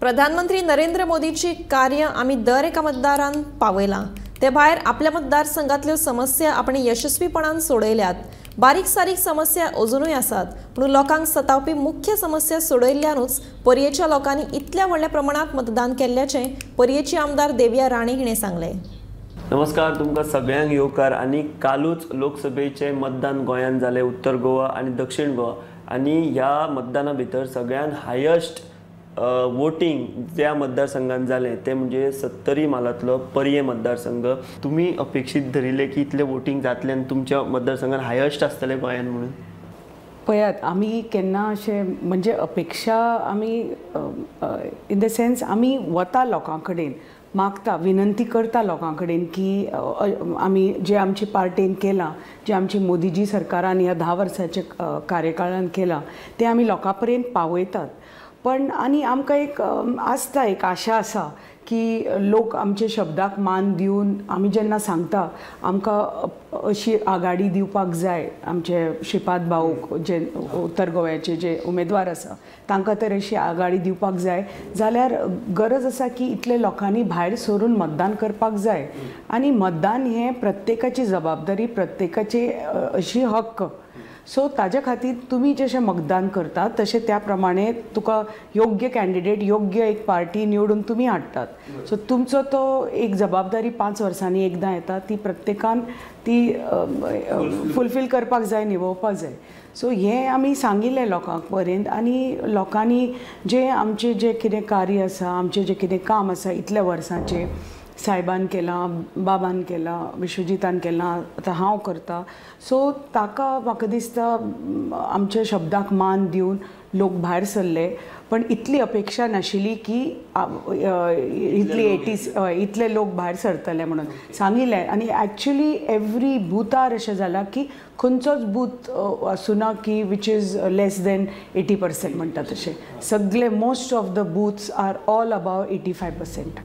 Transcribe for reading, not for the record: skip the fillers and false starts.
प्रधानमंत्री नरेंद्र मोदीची कार्य आमी दर एका मतदारान पावयलां. ते भायर आपल्या मतदारसंघातल्यो समस्या आपण यशस्वीपणान सोडयल्यात. बारीक सारीक समस्या अजुनूय आसात, पूण लोकांक सतावपी मुख्य समस्या सोडयल्ल्यानूच पर्येच्या लोकांनी इतल्या व्हडल्या प्रमाणात मतदान केल्ल्याचें पर्येची आमदार देविया राणे हिणें सांगलें. नमस्कार, तुमकां सगळ्यांक येवकार. आनी कालूच लोकसभेचें मतदान गोंयांत जालें, उत्तर गोवा आनी दक्षिण गोवा. आनी ह्या मतदाना भितर सगळ्यांत हायस्ट वोटींग ज्या मतदारसंघात जालें तें म्हणजे सत्तरी म्हालांतलो पर्ये मतदारसंघ. तुमी अपेक्षीत धरिल्लें की इतलें वोटींग जातलें आनी तुमच्या मतदारसंघात हायस्ट आसतलें गोंयांत म्हणून? पळयात, आमी केन्ना अशें म्हणजे अपेक्षा आमी इन the sense आमी वता लोकां कडेन, मागता, विनंती करता लोकां कडेन की आमी जे आमची पार्टेन केलां, जे आमची मोदीजी सरकारान ह्या 10 वर्साच्या कार्यकाळान केलां तें आमी लोकां पर्यंत पावयतात. पण आनी आमकां एक आसता, एक आशा आसा की लोक आमचे शब्दाक मान दिवन आमी जेन्ना सांगता आमकां अशी आघाडी दिवपाक जाय, आमचे श्रीपाद भाऊक जे उत्तर गोव्याचे जे उमेदवार आसा तांकां तर अशी आघाडी दिवपाक जाय जाल्यार गरज आसा की इतले लोकांनी भायर सरून मतदान करपाक जाय. आनी मतदान हें प्रत्येकाची जबाबदारी, प्रत्येकाची अशी हक्क. सो ताजे खातीर तुमी जशें मतदान करतात तशें त्या प्रमाणे तुका योग्य कॅन्डिडेट, योग्य एक पार्टी निवडून तुमी हाडटात. सो तुमचो तो एक जबाबदारी 5 वर्सांनी एकदां येता, ती प्रत्येकान ती फुलफील करपाक जाय, निभोवपाक जाय. सो हें आमी सांगिल्लें लोकांक पर्यंत आनी लोकांनी जें आमचें जें कितें कार्य आसा, आमचें जें कितें काम आसा इतल्या वर्सांचें, साहेबान केलां, बाबान केलां, विश्वजीतान केलां, आतां हांव करता. सो ताका म्हाका दिसता आमच्या शब्दाक मान दिवन लोक भायर सरले. पण इतली अपेक्षा नाशिल्ली की इतली 80 इतले लोक भायर सरतले म्हणून सांगिल्लें. आनी एक्चुली एवरी बुथार अशें जालां की खंयचोच बूथ आसुना की which is less than 80% म्हणटा तशें. सगळे most of the booths are all above 85%.